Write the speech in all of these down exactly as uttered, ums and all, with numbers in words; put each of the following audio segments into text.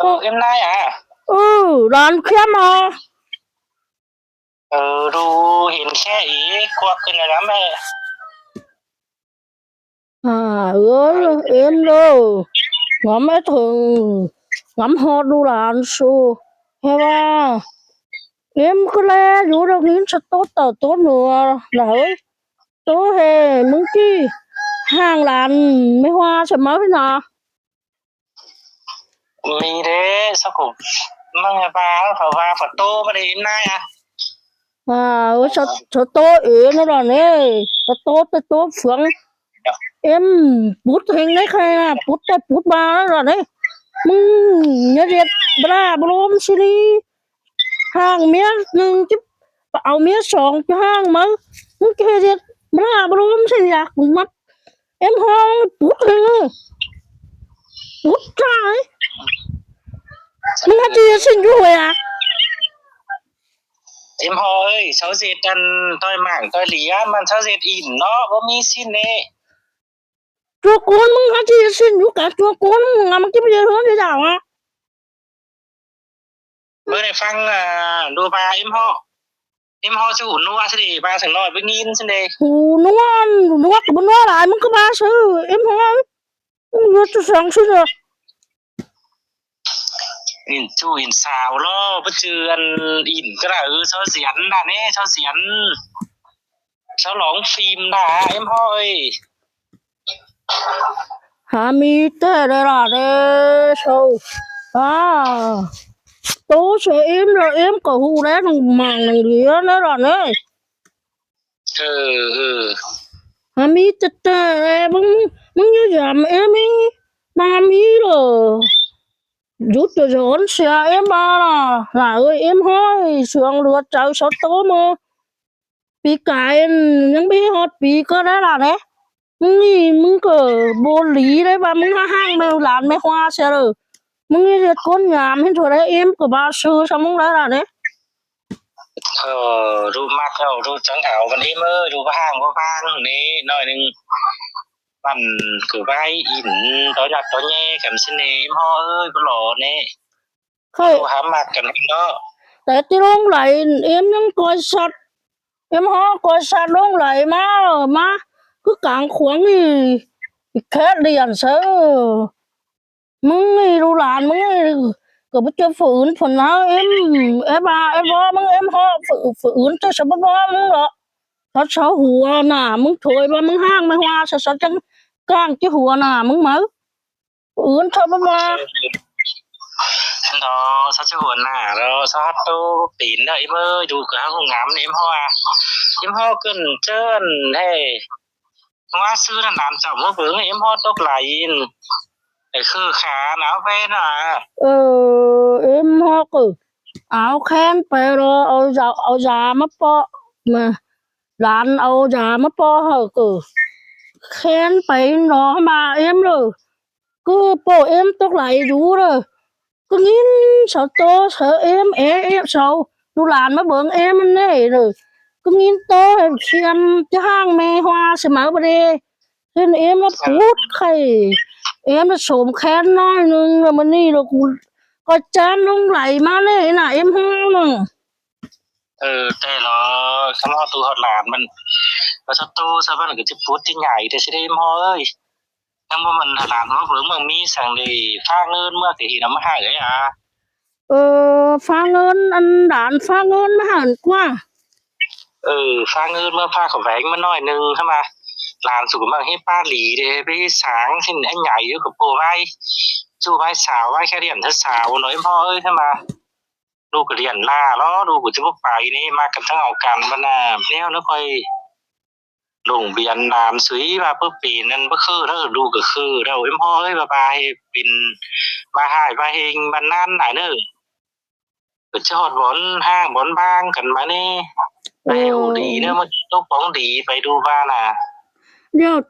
Ơ, êm ꞌnái a? Ơ, đon ꞌkhía ꞌmo. Ơ, đu hên ꞌkhía ế, ꞌquạk ꞌcọ ꞌnị lắm ꞌmẹ. À, ơ, êm ꞌlới. Ngắm ꞌmẹ thửng, ngắm ꞌhọt đu lan su. Hê ꞌva êm ꞌcọ ꞌlé dú độc nín sa ꞌtố tảu ꞌtố nua. Đảy ꞌtố hê ꞌmứng ꞌchí ꞌháng lan ꞌmí ꞌhua sa ꞌmá ꞌnị nả. ꞌMí đé, sa ꞌcọ ꞌmắn ꞌva, ꞌva ꞌva ꞌtố ꞌmắn đé ꞌnái a. À, ơ, sa, sa ꞌtố ế ꞌnị đon ế, sa ꞌtố ꞌtẹ ꞌtố phướng. Êm pút ꞌhêng đé khay a, pút ꞌtẹ pút ꞌva ꞌnị đon ế. ꞌMứng ꞌnhá ꞌdệt bla bla ꞌlốm ꞌsứ ꞌnị. ꞌHáng ꞌmía ꞌnưng ꞌchí au ꞌmía song ꞌchí ꞌháng ꞌmá. ꞌMứng ꞌchí ꞌdệt bla bla ꞌlốm ꞌsứ ꞌnị ꞌlẹo ꞌcọ ꞌmắn. Êm ꞌhó pút ꞌhêng. Pút ꞌchái. ꞌMắn ꞌhá ꞌchí ꞌdệt ꞌsịn dú ꞌhới a? Êm ꞌhó ơi, sau ꞌdệt ăn ꞌtoi mảng ꞌtoi lí ꞌmắn sau ꞌdệt ỉn ꞌnớ, báu ꞌmí ꞌsịn ꞌnị. ꞌChua ꞌcốn ꞌmắn ꞌhá ꞌchí ꞌdệt ꞌsịn dú cá, ꞌchua ꞌcốn ꞌmắn ngắm ꞌchí báu ꞌdệt ꞌhướn ꞌdệt đảo a. Báu đảy ꞌphắng, à, đu ꞌva êm ꞌhó. Êm ꞌhó ꞌchí hủ ꞌnúa ꞌsứ đê, ꞌva săng ꞌnọi báu ꞌnghín ꞌsứ đê. Hủ ꞌnúa, hủ ꞌnúa ꞌcọ báu ꞌnúa lai, ꞌmắn ꞌcọ ꞌva ꞌsứ, êm ꞌhó. ꞌMắn ꞌdệt ꞌchu song ꞌsứ đa. ỉn ꞌchu ỉn sau ꞌló, báu ꞌchư ăn ỉn ꞌcọ đảy, ư, sau siến đa ꞌnị, sau siến. Sau lóng phim đa, êm ꞌhó ơi. Hả, ꞌmí ꞌtẹ đảy đa đé sau. À, ꞌtố sau êm đa, êm ꞌcọ hủ đé ꞌnưng mảng ꞌnưng đĩa đé đa ꞌnị. Ơ, ơ. Hả, ꞌmí ꞌtẹ ꞌtẹ đé, ꞌmứng, ꞌmứng ꞌnhá dăm êm ꞌmí, ꞌmá ꞌmí ꞌlớ. Dú ꞌchọ dón sia êm ꞌva đa. Đảy ơi, êm ꞌhó ơi, sương lưa chaư sau ꞌtố ꞌmá. Pi cai ꞌnhắng ꞌmí ꞌhọt pi ꞌcọ đảy đa đé. ꞌMứng ꞌnị ꞌmứng ꞌcọ báu lí đảy ꞌva ꞌmứng ꞌhá ꞌháng ꞌmẹ lan ꞌmẹ ꞌhua sia đé. ꞌMứng ꞌnị ꞌdệt ꞌcốn nham ꞌhến thôi đảy, êm ꞌcọ báu ꞌsứ sau ꞌmứng đảy đa đé. Ơ, đu ꞌmặc au, đu chắng au căn êm ơi, đu báu ꞌháng báu ꞌváng ꞌnị, ꞌnọi ꞌnưng. ꞌMắn ꞌcọ ꞌvái ỉn ꞌtoi ꞌnặt ꞌtoi ꞌnhe căn ꞌsứ ꞌnị, êm ꞌhó ơi, báu lo ꞌnị. Khỏi đu hả ꞌmặc căn ꞌnị ꞌnớ. Té ꞌti ꞌlống đảy êm ꞌnhắng ꞌcoi sắt. Êm ꞌhó ꞌcoi sắt ꞌlống đảy ꞌmá, ꞌmá. Cứ cang khuống ꞌnị. Khét đi ăn sáư. ꞌMứng ꞌnị đu lan ꞌmứng ꞌnị ꞌcọ báu ꞌchọ phủ ứn phủ ꞌnáo êm, ép a, ép bó ꞌmứng êm ꞌhó phủ, phủ ứn ꞌchọ sau báu bó ꞌmứng lo. Sau, sau hua nả ꞌmứng thôi ꞌva ꞌmứng ꞌháng ꞌmẹ ꞌhua sau, sau chắng cang ꞌchí hua nả ꞌmứng máư. Phủ ứn sau báu bó. Đó, sau ꞌchí hua nả lo, sau hắt ꞌtố pên đa êm ơi, đu ꞌcọ ꞌháng ꞌhụ ngắm ꞌnị êm ꞌhó a. Êm ꞌhó ꞌcứn ꞌchớ ꞌnị. ꞌMá ꞌsứ ꞌnặn đan chảu ꞌmá bớng êm ꞌhó tốc lai ꞌnị. Ê, khư khả nả ꞌvén a. Ơ, êm ꞌhó ꞌcọ au khen pay lo, au da, au da ꞌmá ꞌpọ, ꞌmá, đan au da ꞌmá ꞌpọ hảư ꞌcọ khen pay lo ꞌmá êm ꞌlớ. ꞌCọ ꞌpọ êm tốc lai dú ꞌlớ. ꞌCọ ꞌnghín sau ꞌtố sau êm, ê, ê, sau đu lan ꞌmá bớng êm ꞌnị ꞌlớ. ꞌCọ ꞌnghín ꞌtố hên ꞌsiêm ꞌchí ꞌháng ꞌmẹ ꞌhua sia máư báu đé. Hên êm ꞌlá pút khay. Êm ꞌlá sôm khen ꞌnọi ꞌnưng ꞌlớ ꞌmá ꞌnị ꞌlớ ꞌcọ, ꞌcọ chăm ꞌlống lai ꞌmá ꞌnị nả êm ꞌhó ꞌnưng. Ơ, té lo, sau ꞌhó tu ꞌhọt lan ꞌmắn. Báu sau tu, sau ꞌmắn ꞌcọ ꞌchí pút ꞌchí nhảy, té ꞌsứ đé êm ꞌhó ơi. ꞌNhắng ꞌmá ꞌmắn hả lan ꞌmá bớng ꞌmá ꞌmí săng đi, ꞌphạ ꞌngớn ꞌmá kỉ hỉ nắm hảư ới a. Ơ, ꞌphạ ꞌngớn, ăn đan ꞌphạ ꞌngớn ꞌmá hảư ꞌquá. Ơ, ꞌphạ ꞌngớn ꞌmá ꞌphạ khảu ꞌvén ꞌmá ꞌnọi ꞌnưng hả ꞌmá. Lan su ꞌcọ ꞌmá hế ꞌpá đi đé, báu hế sáng, ꞌsịn ꞌnhắng nhảy ꞌcọ ꞌpộ ꞌvái. ꞌChu ꞌvái sau, ꞌvái khe điện thơ sau, ꞌnọi ꞌmá ơi hả ꞌmá. Đu ꞌcọ điện ꞌla lo, đu ꞌcọ ꞌchí báu pay ꞌnị, ꞌmá căn ꞌtáng au căn ꞌmắn a, ꞌnéo ꞌnớ ꞌcoi. Lông biên đan sui ꞌva báu pên ꞌnặn báu khư ꞌnớ, đu ꞌcọ khư đaư êm ꞌhó ơi, ꞌva ꞌva hê pên ꞌva ꞌhại ꞌva ꞌhêng ꞌva ꞌnặn nả ꞌnớ. ꞌCọ ꞌchí ꞌhọt bón ꞌháng bón ꞌváng căn ꞌmá ꞌnị. Ơ. Pay ổ đi ꞌnớ, ꞌmá tốc bóng đi pay đu ꞌva nả. ꞌLẹo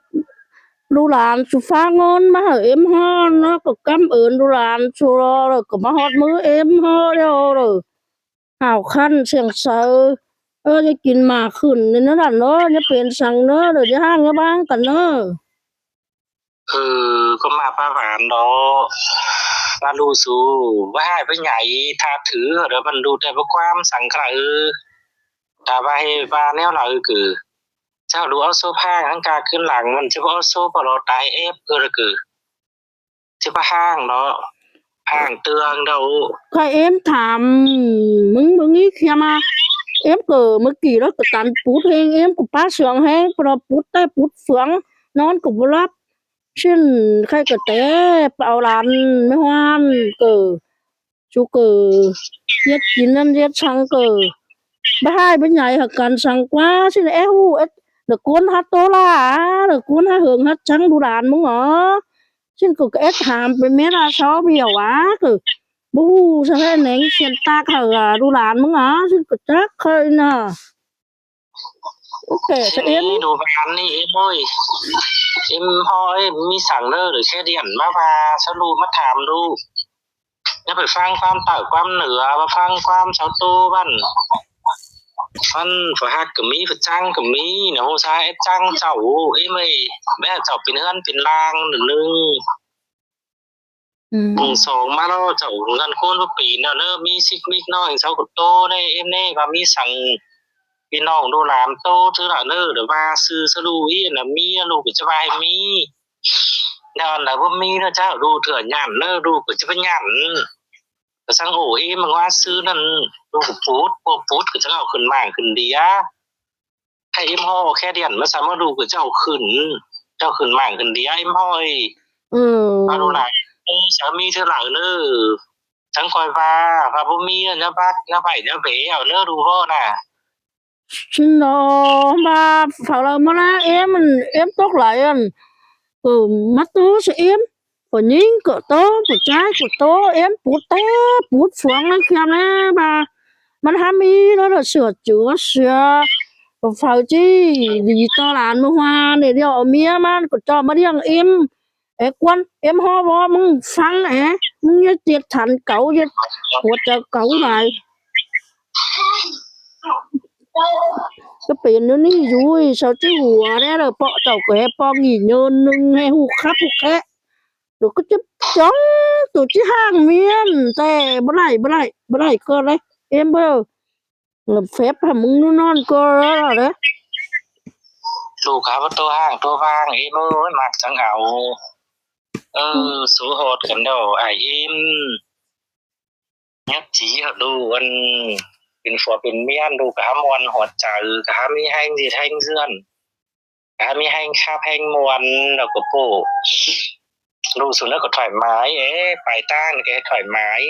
đu lan su ꞌphạ ꞌngớn ꞌmá hảư êm ꞌhó ꞌnớ, ꞌcọ ꞌcắm ơn đu lan su lo, ꞌcọ ꞌmá ꞌhọt ꞌmứ êm ꞌhó ꞌlẹo ꞌlớ. Hảo khăn siêng saư. Ơ, ꞌchí kin mả khửn ꞌnị ꞌnớ đảy ꞌnớ, ꞌchí pên săng ꞌnớ, đảy ꞌchí ꞌháng ꞌchí ꞌváng căn ꞌnớ. Ơ, ꞌcọ ꞌmá ꞌpá van đó. ꞌVa ꞌlụk su, ꞌva ꞌhại ꞌva nhảy, tha thứ, ꞌlẹo ꞌmắn ꞌlụk đảy ꞌva ꞌquám săng ꞌcọ, ta ꞌva ꞌhế ꞌva ꞌnéo đaư ꞌcọ, chảu ꞌlụk au sốp ꞌháng ꞌháng ca ꞌcứn lăng, ꞌmắn ꞌchí ꞌva au sốp ꞌva lo tai ép ꞌcọ, ꞌcọ ꞌchí ꞌva ꞌháng lo, ꞌháng ꞌtương đaư. ꞌKhạy ꞌếm tham ꞌmứng, ꞌmứng ꞌnị ꞌkhịa ꞌmá, ꞌếm ꞌcọ ꞌmự ꞌkị ꞌlọt ꞌcọ tăn pút ꞌhêng, ꞌếm ꞌcọ ꞌpá siêng ꞌhêng, ꞌpá lo pút ꞌtẹ pút phướng, ꞌnón ꞌcọ báu lắp. ꞌSịn ꞌkhạy ꞌcọ té, ꞌpá au lan ꞌmí ꞌhọan ꞌcọ, su ꞌcọ ꞌdệt kin ꞌnặn ꞌdệt săng ꞌcọ, ꞌva ꞌhại ꞌva nhảy hảư căn săng ꞌquá, ꞌsịn é ꞌhụ ết, ꞌlẹo ꞌcốn hák ꞌtố ꞌlạ, ꞌlẹo ꞌcốn hák hơng hák chắng đu lan ꞌmứng ó. ꞌSịn ꞌcọ ꞌcọ ết tham pên ꞌmét ꞌa sau ꞌviạu ꞌva ꞌcọ, báu ꞌhụ săng ꞌnén siên ꞌtặc hảư đu lan ꞌmứng ó, ꞌsịn ꞌcọ chắc ꞌkhạy ꞌnớ. Ô kê, ꞌsịn ꞌsớ ꞌếm. ꞌNị đu ꞌván ꞌnị ꞌếm ơi. Ím ꞌhó ꞌmí săng ꞌnớ, ꞌlẹo ꞌkhé điện ꞌmá ꞌva, sáư ꞌlụk ꞌmá tham ꞌlụk. ꞌNhá pay ꞌphắng ꞌquám tảu ꞌquám nưa, ꞌva ꞌphắng ꞌquám sáư ꞌtố ꞌvắn. ꞌVắn phủ ꞌhặc ꞌcọ ꞌmí, phủ chắng ꞌcọ ꞌmí, ꞌnớ ꞌhụ ꞌsá ết chắng chảu, ím ơi, bé chảu pên ꞌhướn pên ꞌláng ꞌnưng. Ừ. Mùng song ꞌmá ꞌló chảu ꞌngớn ꞌcốn phủ pên ꞌnớ, ꞌmí síc ꞌmíc ꞌnọi, sáư ꞌcọ ꞌtố ꞌnị, ím ꞌnị, ꞌva ꞌmí săng ꞌpi ꞌnọng đu lan ꞌtố thứ ꞌlạ ꞌnớ, ꞌlẹo ꞌva ꞌsứ sáư ꞌlụk ꞌnị, ꞌmí ꞌlụk ꞌcọ ꞌchí ꞌva ꞌhế ꞌmí. ꞌNhá ăn ꞌva ꞌmí ꞌnớ chảu ꞌlụk thửa nhẳn ꞌnớ, ꞌlụk ꞌcọ ꞌchí ꞌva nhẳn. ꞌCọ săng ổ ím ꞌmá ꞌsứ ꞌnặn, ꞌlụk ꞌcọ pút, ꞌpưa pút ꞌcọ chắng au khửn mảng khửn đĩa. ꞌKhạy ím ꞌhó ꞌkhé điện ꞌmá săng ꞌmá ꞌlụk ꞌcọ chắng au khửn, chắng au khửn mảng khửn đĩa ím ꞌhó ơi. Ừ. ꞌVa đu lan, ơ, sáư ꞌmí thứ ꞌlạ ꞌnớ. Chắng ꞌcoi ꞌva, ꞌva báu ꞌmí ꞌnớ, ꞌnhá bát, ꞌnhá vảy, ꞌnhá vế au ꞌnớ đu ꞌhó ꞌnạ. ꞌSịn ꞌnớ, ꞌva phảu ꞌlạ ꞌmá ꞌná ím, ím tốc lai ăn. Ơ, ꞌmá ꞌtố ꞌsớ ím. Phủ ꞌnhính ꞌcọ ꞌtố, phủ ꞌchái ꞌcọ ꞌtố, ím pút ꞌtẹ, pút phướng ꞌnặn ꞌkhịa ꞌmá ꞌva. ꞌMắn hák ꞌmí ꞌnớ ꞌlẹo sửa chữa sửa. Phủ phảu ꞌchí đi ꞌto lan ꞌmự ꞌhua ꞌnị ꞌlẹo ꞌmía ꞌmắn ꞌcọ ꞌchọ ꞌmá ꞌliệng ím. É ꞌquán, ím ꞌhó báu ꞌmứng ꞌphắng é, ꞌmứng ꞌdệt thăn cáu, ꞌdệt hua chaư cáu lai. ꞌCọ pên ꞌnớ ꞌnị dú, sau ꞌchí hua đé ꞌlẹo ꞌpọ chảu ꞌcọ ꞌhế ꞌpo nghỉ ngơi ꞌnưng ꞌhế ꞌhụ khắp ꞌhụ khék. ꞌLẹo ꞌcọ ꞌchí chóng tô ꞌchí ꞌháng ꞌmiến, ꞌtẹ báu đảy, báu đảy, báu đảy ꞌcọ đé. Ím báu, ꞌlẹo phép hảư ꞌmứng ꞌnụ ꞌnọn ꞌcọ đé. ꞌLụk hák ꞌtố ꞌháng ꞌtố ꞌváng ím ơi, ꞌmặc chắng au. Ơ, số hot căn đaư ai ím. Nhất trí hảư ꞌlụk ăn pên phua pên ꞌmía, ꞌlụk ꞌcọ hák ꞌmuôn hua chaư, ꞌcọ hák ꞌmí ꞌhéng ꞌdệt ꞌhéng ꞌdượn, ꞌcọ hák ꞌmí ꞌhéng khắp ꞌhéng ꞌmuôn, ꞌlẹo ꞌcọ ꞌpộ ꞌlụk su ꞌnớ ꞌcọ thoải mái é, pay ꞌtáng ꞌcọ thoải mái.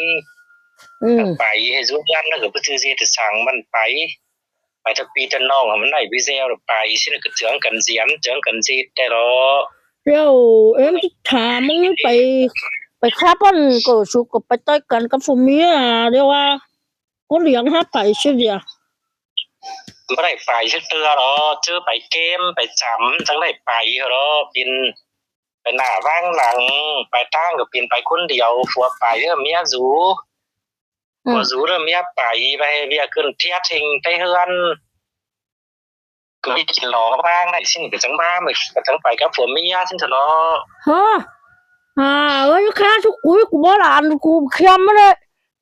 Ừ. Pay ꞌhế dú ꞌnặn ꞌnớ ꞌcọ báu ꞌchư ꞌdệt săng ꞌmắn pay. Pay ꞌtạu ꞌpi ꞌtạu ꞌnọng ꞌmắn đảy video ꞌlẹo pay ꞌsịn ꞌcọ chướng căn diến, chướng căn ꞌdệt ꞌtẹ lo. ꞌLẹo ím tham ꞌmứng pay, pay khắp ăn ꞌcọ su ꞌcọ pay ꞌtoi căn cắp phủ ꞌmía ꞌlẹo ꞌva. ꞌCốn liêng hák pay ꞌsứ ꞌlẹo. ꞌMá đảy pay ꞌsứ ꞌtưa lo, ꞌchớ pay kêm, pay chăm, chắng đảy pay lo, pên pay nả ꞌváng lăng, pay ꞌtáng ꞌcọ pên pay ꞌcốn điêu, phua pay ꞌlẹo ꞌmía dú. Ừ. Phua dú ꞌlẹo ꞌmía pay, pay ꞌviạk khửn thiết ꞌhêng ꞌtếng ꞌhướn. ꞌCọ ꞌmí kin lo ꞌváng đảy ꞌsịn ꞌcọ chắng ꞌva, ꞌmự ꞌcọ chắng pay cắp phua ꞌmía ꞌsịn ꞌtẹ lo. Hả? À, ơi, ꞌkhá sú cúi, cu báu lan, cu khiêm ꞌmá đé.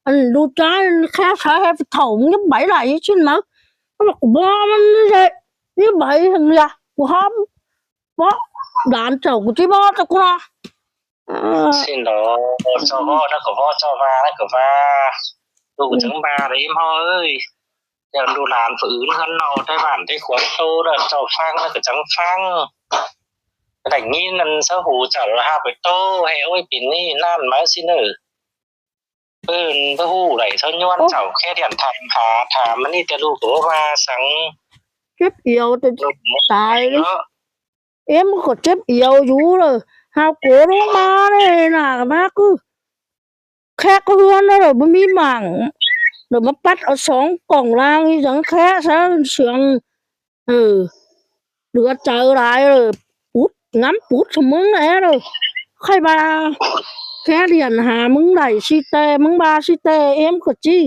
Ăn đu ꞌchái, ꞌkhá sai ꞌhế pay thảu, ꞌmắn ꞌnhá pay đảy ꞌsịn ꞌmá. Cu báu ꞌmắn ꞌnị đảy, ꞌnhá pay hăng ꞌlẹo, cu hák báu, đan chảu cu ꞌchí báu ꞌtẹ cu lo. Ơ. ꞌSịn lo, ꞌchọ ꞌva ꞌnớ ꞌcọ ꞌva, ꞌchọ ꞌva ꞌnớ ꞌcọ ꞌva. ꞌLụk ꞌcọ chắng ꞌva đé ꞌhó ơi. ꞌDiu đu lan phủ ứn ꞌhướn ꞌnọ, ꞌtẹ bản ꞌtẹ khuôn ꞌtố ꞌnớ, ꞌchọ ꞌphắng ꞌnớ ꞌcọ chắng ꞌphắng. Đảy ꞌnghín ꞌnặn sáư hủ chảu hảư pay ꞌtố, ꞌhế ôi pên ꞌnị ꞌnặn ꞌmá ꞌsịn ꞌnớ. Báu, báu ꞌhụ đảy sáư ꞌnhuôn. Ơ. Chảu ꞌkhé điện tham hả, tham ꞌmắn ꞌnị ꞌtẹ ꞌlụk ꞌcọ ꞌva săng. Chếp iêu ꞌtẹ tai. Ím ꞌcọ chếp iêu dú ꞌlẹo. Hảư ꞌcọ ꞌlống ꞌmá ꞌnị ꞌnạ, ꞌmá ꞌcứ khék ꞌcọ ꞌhướn ꞌnớ ꞌlẹo, báu ꞌmí mảng. ꞌLẹo ꞌmá pắt au song cỏng lang ꞌnị dáng khék sáư siêng. Ừ. Đưa chaư lai ꞌlẹo, pút, ngắm pút hảư ꞌmứng é ꞌlẹo. ꞌKhạy ꞌva ꞌkhé điện hả ꞌmứng đảy ꞌsị ꞌtẹ, ꞌmứng ꞌva ꞌsị ꞌtẹ, ím ꞌcọ ꞌchí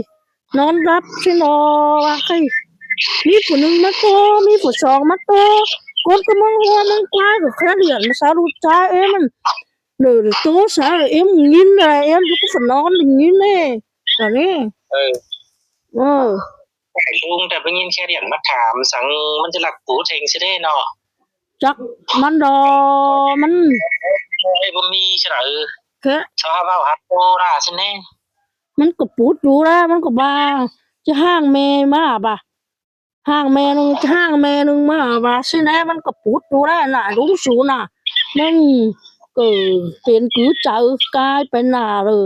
ꞌnón lắp ꞌsịn lo ꞌva ꞌkhạy. ꞌMí phủ ꞌnưng ꞌmá ꞌtố, ꞌmí phủ song ꞌmá ꞌtố. ꞌCốn ꞌcọ ꞌmướng ꞌhua ꞌmướng ꞌquái ꞌcọ ꞌkhé điện ꞌmá sáư đu ꞌchái ím ꞌmắn. Lỏ tố sa êm ꞌnghín ꞌnị, êm dú ꞌcọ phủ ꞌnón ꞌnghín ꞌnị. Đa ꞌnị. Ơ. Ơ. Ải ꞌlung ta báu ꞌnghín ꞌkhẹ điện ꞌmá tham săng ꞌmắn ꞌchí ꞌlặc pút ꞌhêng ꞌsịt ꞌnị ꞌnọ. Chắc ꞌmắn đo, ꞌmắn. Ê, báu ꞌmí ꞌchớ đaư. Khék. Sau ꞌhặc ꞌvạu ꞌhặc ꞌtô ꞌra ꞌsịt ꞌnị. ꞌMắn ꞌcọ pút đu ꞌra, ꞌmắn ꞌcọ ꞌva ꞌchí ꞌhang ꞌme ꞌmá ꞌva. ꞌHang ꞌme ꞌnưng, ꞌchí ꞌhang ꞌme ꞌnưng ꞌmá ꞌva ꞌsịn ꞌnị, ꞌmắn ꞌcọ pút đu ꞌra ꞌnạ, ꞌlung su ꞌnạ. ꞌMắn ꞌcọ pên cứ chaư cai pay ꞌnạ ꞌlớ.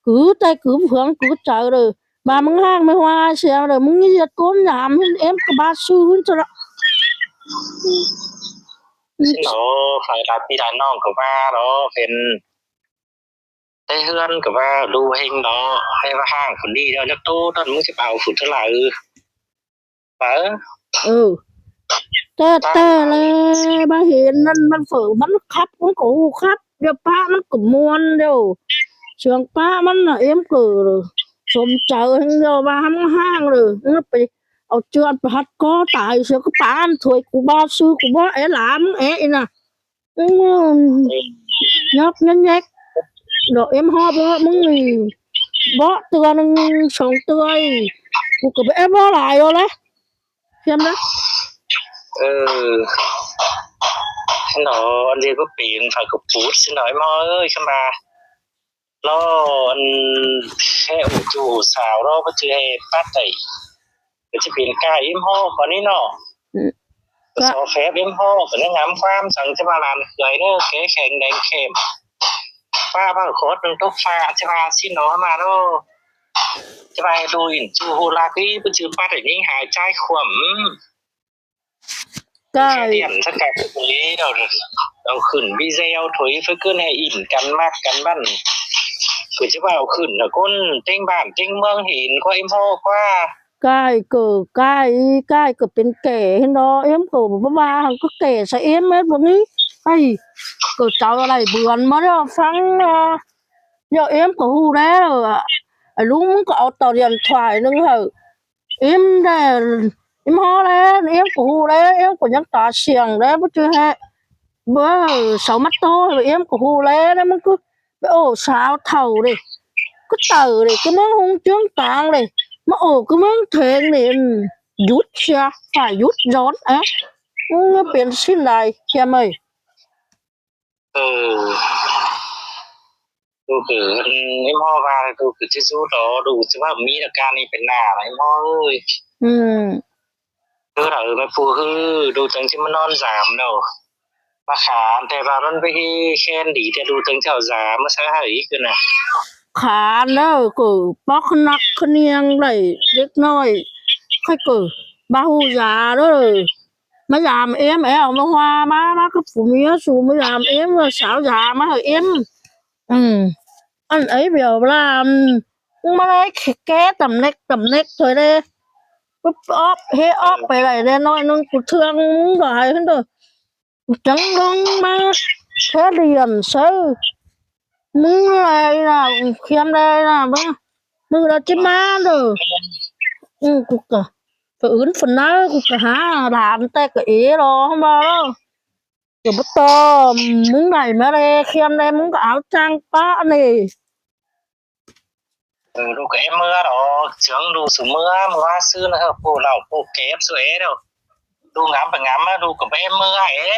Cứ ꞌtẹ cứ ꞌphướng cứ chaư ꞌlớ. ꞌVa ꞌmắn ꞌhang ꞌme ꞌhua sia ꞌlớ, ꞌmắn ꞌnhí ꞌdệt ꞌcốn nhảm ꞌhịn, êm ꞌcọ ꞌva sư ꞌhịn ꞌchớ đaư. Ơ, phải là ꞌpi đa ꞌnọng ꞌcọ ꞌva đó, pên té ꞌhướn ꞌcọ ꞌva đu ꞌhêng đó, hay ꞌva ꞌhang phủ đi đó, ꞌlặc ꞌtô ꞌtọn ꞌmắn ꞌchí páo phủ ꞌtớ lai. Páo. Ơ. Té, té ꞌlẹ, ꞌva hên ꞌnặn ꞌmắn phủ, ꞌmắn khắp, ꞌmắn ꞌcọ hảư khắp, điêu ꞌpá ꞌmắn ꞌcọ ꞌmuôn điêu. Sương ꞌpá ꞌmắn ꞌnạ êm ꞌcọ sôm chaư ꞌhêng điêu, ꞌva ꞌmắn ꞌhang ꞌlớ, ꞌmắn pay au ꞌchưa pay hắt ꞌcó tai, sương ꞌcọ ꞌpá ăn thôi, ꞌcọ ꞌva sư, ꞌcọ ꞌva é lam, é ꞌnị ꞌnạ. Ư, nhók nhók nhék. Đỏ êm ꞌhó bók ꞌmắn ꞌnị. Bók ꞌtưa ꞌnưng song ꞌtưa ꞌnị. ꞌCọ ꞌcọ báu é bók lai ꞌlớ. Khiêm ꞌlớ. Ơ. Nó ăn ꞌdệt báu pên phải ꞌcọ pút ꞌsịn ꞌnọi ꞌmo ơi, khiêm ꞌva. Lo ăn ꞌhế ổ ꞌchu ổ sau lo báu ꞌchư ꞌhế pắt đảy. Báu ꞌchư pên ca ím ꞌhó ꞌcọ ꞌnị ꞌnọ. Ư. Báu so phép ím ꞌhó ꞌcọ ꞌnị ngắm ꞌquám săng ꞌchí ꞌva lan khưới ꞌnớ, ké kheng đeng khêm. ꞌPá ꞌva khót ꞌnưng tốc pha ꞌchí ꞌva ꞌsịn ꞌnọ ꞌmá ꞌnớ. ꞌChí ꞌva đu ỉn ꞌchu hô la ꞌcứ báu ꞌchư pắt đảy ꞌnhính hả ꞌchái khuôm. Cai. Khe điện chắc chắn ꞌcọ ꞌcọ ꞌlới đảy, đảy khửn video thôi phải ꞌcứn ꞌhế ỉn căn ꞌmặc căn ꞌvắn. ꞌCọ ꞌchí ꞌva khửn ꞌnớ ꞌcốn ꞌtếng bản ꞌtếng ꞌmướng ỉn ꞌquá ím ꞌhó ꞌquá. Cai ꞌcọ, cai, cai ꞌcọ pên kẻ ꞌhịn đó, ím ꞌcọ báu ꞌva hăng ꞌcọ kẻ sa ím mết báu ꞌnị. Ây, ꞌcọ chảu lai bươn ꞌmá ꞌlớ phắng, ơ, ꞌnhó ím ꞌcọ ꞌhụ đé ꞌlớ. Ải ꞌlung ꞌmắn ꞌcọ au tỏ điện thoại ꞌnưng hảư. Ím đé, ím ꞌhó đé, ím ꞌcọ ꞌhụ đé, ím ꞌcọ ꞌnhắng ta siêng đé, báu ꞌchư ꞌhế. Báu, sau ꞌmá ꞌtố, ím ꞌcọ ꞌhụ đé, đé ꞌmắn ꞌcọ, báu ổ sau thảu đê. ꞌCọ taư đê, ꞌcọ ꞌmướng ꞌhung ꞌchướng tang đê. ꞌMá ổ ꞌcọ ꞌmướng thêng đê, ứm, dút sia, phải dút dón, é. ꞌMắn pên ꞌsịn lai, khiêm ơi. Ơ. ꞌLụk ꞌcọ, ím ꞌhó ꞌva, ꞌlụk ꞌcọ ꞌchí dú đó, ꞌlụk ꞌchí ꞌva ꞌmí đa ca ꞌnị pên nả, ím ꞌhó ơi. Ư. Ư, đa ư, ꞌmá ꞌpú ꞌhứ, ꞌlụk chắng ꞌchí ꞌmá ꞌnón dam đâu. ꞌMá khả, ꞌtẹ ꞌva ꞌmắn ꞌvạy khen đi, ꞌtẹ ꞌlụk chắng ꞌchí au dam ꞌmá sa hảư ꞌcọ ꞌnạ. Khả ꞌnớ, ꞌcọ póc ꞌnặc ꞌkhớn ꞌniêng đảy, đếc ꞌnọi. Khay ꞌcọ, ꞌva ꞌhụ dam ꞌlớ. ꞌMá dam ím, é au ꞌmá ꞌhua ꞌmá, ꞌmá cắp phủ ꞌmía su ꞌmá dam ím, sau dam ꞌmá hảư ím. Ư. Ăn ꞌlới bẻo ꞌva ꞌmá ꞌlới ké tăm ꞌnếc, tăm ꞌnếc thôi đê. Cắp óp, ꞌhế óp pay đảy đê ꞌnọi ꞌnưng ꞌcọ ꞌchương ꞌmứng đảy ꞌhướn đơ. Chắng ꞌlống ꞌmá khe điện sáư. ꞌMứng lai ꞌnạ, khiêm lai ꞌnạ, ꞌmá. ꞌMự đa ꞌchí ꞌmá đơ. Ư, ꞌcọ ꞌcọ. Phải ứn phần ꞌnớ, ꞌcọ ꞌcọ hả, đản ꞌtẹ ꞌcọ ế lo, hả ꞌmá lo. ꞌCọ báu ꞌto, ꞌmứng đảy ꞌmá đê, khiêm đê, ꞌmứng ꞌcọ áo chang ꞌpá ꞌnị. Ư, ꞌlụk ké ꞌmưa đó, chướng ꞌlụk su ꞌmưa, ꞌmưa ꞌsứ ꞌnớ, ꞌpộ lảu, ꞌpộ kép su é đó. ꞌLụk ngắm pay ngắm, ꞌlụk ké ꞌmưa é.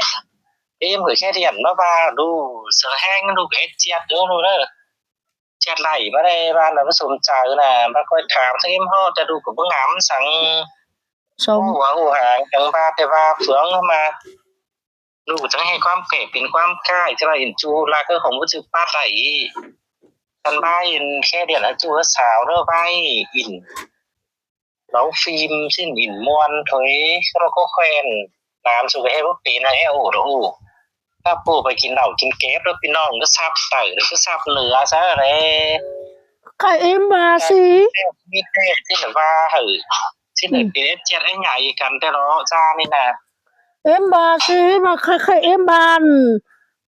Ím ꞌcọ khe điện ꞌmá ꞌva, ꞌlụk sương ꞌhéng, ꞌlụk ké ꞌchẹt đó, ꞌlụk ꞌnớ. ꞌChẹt đảy ꞌmá đê, ꞌva ꞌnớ ꞌmá sôm chaư ꞌnạ, ꞌva ꞌcoi tham săng ím ꞌhó, ꞌtẹ ꞌlụk ꞌcọ báu ngắm săng. Sôm. ꞌHụ ꞌhụ háng, chắng ꞌva ꞌtẹ ꞌva phướng ꞌmá. ꞌLụk chắng ꞌhế ꞌquám kẻ pên ꞌquám cai, ꞌchí ꞌva ỉn ꞌchu la ꞌcứ khong báu ꞌchư pắt đảy. Căn ꞌva ỉn khe điện ꞌchu hả sau ꞌnớ ꞌva ỉn. Đóng phim ꞌsịn ỉn ꞌmuôn thôi, ꞌcọ ꞌcọ khen. Nam su ꞌcọ ꞌhế báu pên ꞌnớ, ꞌhế ổ đó ổ. Cắp ꞌpộ pay kin lảu kin kép đó, ꞌpi ꞌnọng ꞌcọ sắp tảy, ꞌcọ sắp nưa sa đê. Khay ím ꞌva ꞌsứ. ꞌMí ꞌtẹ ꞌsịn ꞌva hảư. ꞌSịn đảy pên ét ꞌchẹt ét nhảy căn ꞌtẹ lo, da ꞌnị ꞌnạ. Ím ꞌva ꞌsứ, ꞌva khay, khay ím ꞌva.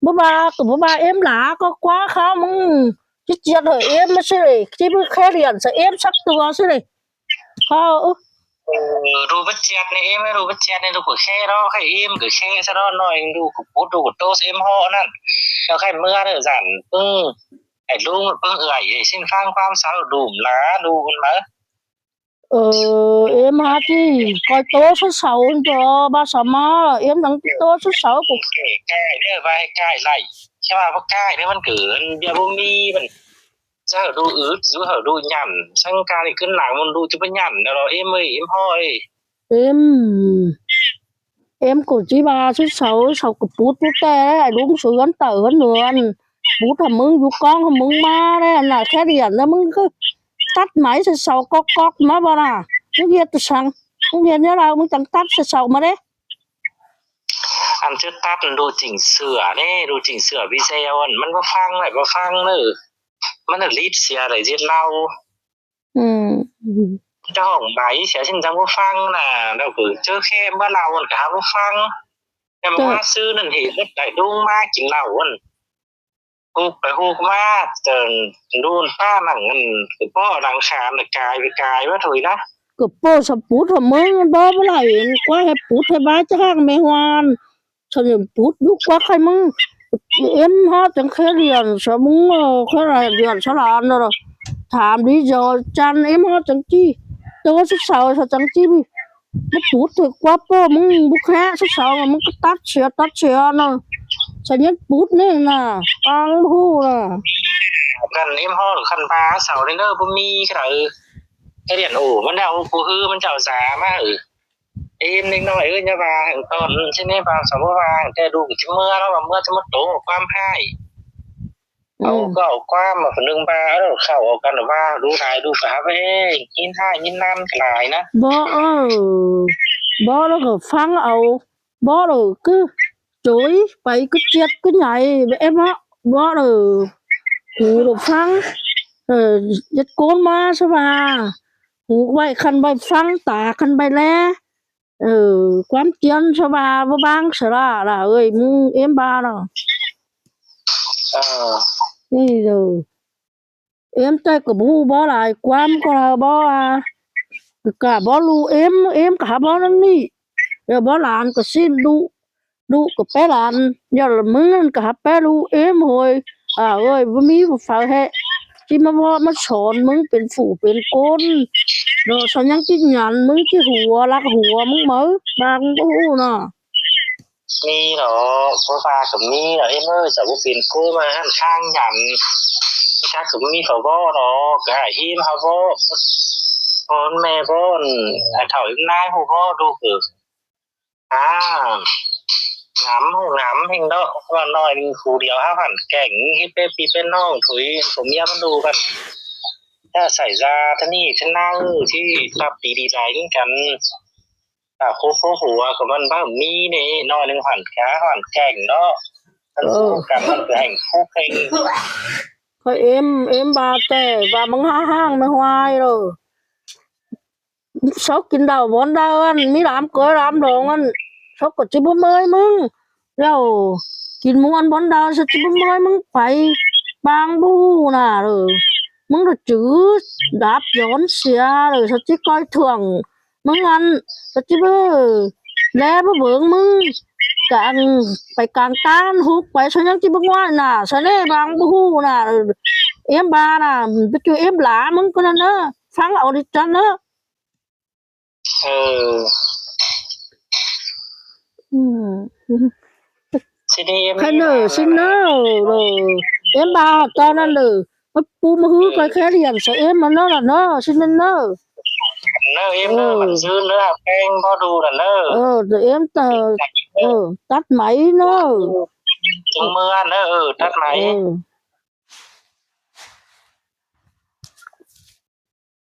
Báu ꞌva, ꞌcọ báu ꞌva ím lả, ꞌcọ ꞌquá kháo ꞌmứng. ꞌChí ꞌchẹt hảư ím ꞌmá ꞌsứ đê, ꞌchí báu khe điện sa ím sắc tua ꞌsứ đê. Kháo, ư. Ờ, đu bớt chẹt ꞌnị ꞌếm ꞌmí, đu bớt chẹt ꞌnị, đu ꞌcọ ꞌkhé đó, ꞌkhạy ꞌếm ꞌcọ ꞌkhé ꞌsớ đó, ꞌnọi đu ꞌcọ pút, đu ꞌcọ ꞌtố ꞌsớ ꞌếm ꞌhó ꞌnặn. Chảu ꞌkhạy ꞌmưa ꞌnớ dản ꞌpứng, ải ꞌlung ꞌpứng ưởi ꞌsịn ꞌphắng ꞌquám sau đum ꞌlạ, đu ꞌcốn máư. Ờ, ꞌếm hák ꞌchí ꞌcoi ꞌtố ꞌsớ sau ꞌnị ꞌchọ ꞌva sau ꞌmá, ꞌếm ꞌnhắng ꞌtố ꞌsớ sau ꞌcọ. Ê, cai ꞌnớ, ꞌva ꞌhạy cai lai. Chảu ꞌva báu cai ꞌnớ ꞌmắn ꞌcọ ꞌviạk báu ꞌmí ꞌmắn. Chảu hảư đu ứt, chảu hảư đu nhẳn, săng ꞌca ꞌnị ꞌcứn lăng ꞌmắn đu chảu báu nhẳn, ꞌlẹo ꞌlẹo ꞌếm ơi, ꞌếm ꞌhó ơi. Êm, êm ꞌcọ ꞌchí ꞌva ꞌsớ sau, sau ꞌcọ pút pút ꞌtẹ, ải ꞌlung sau ꞌhướn tảu ꞌhướn ꞌnươn. Pút hảư ꞌmứng dú ꞌcóng hảư ꞌmứng ꞌmá ꞌlẹ, ꞌnạ ꞌkhé đi ăn ꞌnớ ꞌmứng ꞌcọ tắt máy ꞌsớ sau cốc cốc ꞌmá ꞌva ꞌnạ. ꞌMứng ꞌdệt ꞌtẹ săng, ꞌmứng ꞌdệt ꞌnhá lau ꞌmứng chắng tắt ꞌsớ sau ꞌmá đé. Ăn ꞌchớ tắt đu chỉnh sửa ꞌnị, đu chỉnh sửa video ăn ꞌmắn báu ꞌphắng lai, báu ꞌphắng ꞌnớ. ꞌMắn ꞌnớ lít sia lai ꞌdệt lau. Ừ. Chảu hỏng máy sia ꞌsịn chắng báu ꞌphắng ꞌnạ, ꞌlẹo ꞌcọ ꞌchớ ꞌkhé ꞌmá lau ăn ꞌcọ hák báu ꞌphắng. Chảu ꞌmá ꞌsứ ꞌnặn hỉ ꞌmá đảy ꞌlung ꞌmá kin lau ăn. Hút pay hút ꞌmá, chảu đun ꞌpá nẳng ăn, ꞌcọ ꞌpọ lăng khan, cai pay cai ꞌmá thôi ꞌnớ. ꞌCọ ꞌpọ sau pút hảư ꞌmứng báu báu lai, ꞌquá ꞌhạy pút ꞌhạy ꞌva chảu ꞌhặc ꞌmẹ ꞌhuan. Sau ꞌnhắng pút dú ꞌquá ꞌkhạy ꞌmứng. Êm ꞌhó chắng ꞌkhé đi ăn sau ꞌmứng, ơ, ꞌkhé đi ăn sau ꞌlạ ꞌnớ. Tham đi dú chăn êm ꞌhó chắng ꞌchí. ꞌTố ꞌsớ sau, sau chắng ꞌchí. ꞌMá pút ꞌtẹ ꞌquá ꞌpọ ꞌmứng báu ꞌkhé ꞌsớ sau, ꞌmứng ꞌcọ tắt sia, tắt sia ꞌnớ. Sau ꞌnhắng pút ꞌnị ꞌnạ, ꞌpăng báu ꞌhụ ꞌnạ. Căn êm ꞌhó căn ꞌva sau ꞌnị ꞌnớ báu ꞌmí ꞌcọ đảy. ꞌKhạy đi ăn ổ ꞌmắn ꞌlẹo ꞌcọ ꞌhứ ꞌmắn chảu dá ꞌmá. Ê, ꞌnị ꞌnọi ơi, ꞌnhá ꞌva hảư ꞌtọn ꞌsịn ꞌnị, ꞌva sau báu ꞌva hảư ꞌtẹ đu ꞌcọ ꞌchí ꞌmưa ꞌlẹo, ꞌva ꞌmưa ꞌchí ꞌmá tố ꞌquám ꞌhại. Au, ꞌcọ au ꞌquám ꞌmá phủ ꞌnưng ꞌva, au khảu au căn ꞌva, đu lai đu ꞌcọ hák ꞌvạy, ꞌnhính ꞌhại ꞌnhính ꞌnặn ꞌcọ lai ꞌnớ. Báu, ơ, báu ꞌlẹo ꞌcọ ꞌphắng au, báu ꞌlẹo ꞌcứ chối pay ꞌcứ ꞌchiến ꞌcứ nhảy, êm ꞌhó, báu ꞌlẹo, hảư ꞌlẹo ꞌphắng, ơ, ꞌdệt ꞌcốn ꞌmá ꞌsớ ꞌva. Hảư ꞌvạy khăn ꞌvạy ꞌphắng, ta khăn ꞌvạy ꞌlé. Ơ, ꞌquám ꞌchiến ꞌsớ ꞌva báu ꞌváng sia ꞌlạ, ꞌlạ ơi, ꞌmứng êm ꞌva ꞌnớ. Ơ. ꞌNị ꞌlẹo. Êm ꞌtẹ ꞌcọ báu ꞌhụ báu lai, ꞌquám ꞌcọ ꞌlạ báu a. ꞌCọ báu ꞌlụk êm, êm ꞌcọ hák báu ꞌnặn ꞌnị. ꞌLẹo báu lan ꞌcọ ꞌsịn ꞌlụk. Đu ꞌcọ ꞌpé lan, ꞌdệt ꞌmứng ꞌnặn ꞌcọ hák ꞌpé ꞌlụk êm ꞌhới. À ơi, báu ꞌmí phủ phaư ꞌhế. ꞌChí ꞌmá bók ꞌmá son ꞌmứng pên phủ pên ꞌcốn. Đu sau ꞌnhắng ꞌchí nhẳn ꞌmứng ꞌchí hua, lắc hua ꞌmứng máư, bang báu ꞌhụ ꞌnớ. ꞌMí ꞌnớ, báu ꞌva ꞌcọ ꞌmí ꞌnớ, êm ơi, chảu báu pên ꞌcốn ꞌmá ꞌhặn ꞌkháng nhẳn. Chắc ꞌcọ ꞌmí phủ bók ꞌnớ, ꞌcọ ꞌhại ꞌhím hảư bók. Con ꞌme bók, à, thảu ꞌhím ꞌnái ꞌhụ bók đu ꞌcọ. À, ngắm ꞌhụ ngắm ꞌhêng ꞌnớ, ꞌva ꞌnọi ꞌnưng khu điêu hák hẳn kẻng, hít pé pi pé ꞌnọng thôi, phủ ꞌmía ꞌmắn đu căn. Chả xảy ra thế này thế nào chứ, tạp tí đi đánh căn. À, khu phố hùa của ꞌmắn báu ꞌmí ꞌnị, ꞌnọi ꞌnưng hẳn cá, hẳn kẻng ꞌnớ. Căn khu căn ꞌmắn ꞌcọ hạnh phúc ꞌhêng. Khỏi êm, êm ꞌva ꞌtẹ, ꞌva ꞌmứng hák ꞌháng ꞌmẹ ꞌhuai ꞌlẹo. Sau kin đaư bón đaư ꞌnặn, ꞌmí ꞌlam ꞌcới ꞌlam lông ꞌnặn, sau ꞌcọ ꞌchí báu ꞌmơi ꞌmứng. ꞌLẹo kin ꞌmú ăn bón đaư, sau ꞌchí báu ꞌmơi ꞌmứng pay, bang báu ꞌhụ ꞌnớ. ꞌMứng ꞌcọ chứ đáp dón sia ꞌlẹo, sau ꞌchí coi thường ꞌmứng ăn, sau ꞌchí báu, ꞌlé báu bớng ꞌmứng, cang pay cang ꞌtáng hút pay, sau ꞌnhắng ꞌchí báu ꞌnguái ꞌnớ, sau ꞌnị bang báu ꞌhụ ꞌnớ. Êm ꞌva ꞌnớ, ꞌpá ꞌchu êm ꞌlạ ꞌmứng ꞌcọ ꞌnặn ꞌnớ, ꞌphắng au đi chăn ꞌnớ. Ờ. Ừ. Khăn ꞌnớ, ꞌsịn ꞌnớ, ꞌlẹo. Êm ꞌva ꞌtọn ꞌnặn ꞌlẹo. ꞌPú ꞌmá ꞌhứ coi khé đi ăn sau êm ꞌmắn ꞌnớ ꞌnớ, ꞌsịn ꞌnặn ꞌnớ. ꞌNớ êm ꞌnớ, ꞌmắn dú ꞌnớ, hảư ꞌpéng báu đu ꞌnặn ꞌnớ. Ờ, ꞌtẹ êm ta, ờ, tắt máy ꞌnớ. Chúng mưa ꞌnớ, ờ, tắt máy. Ờ.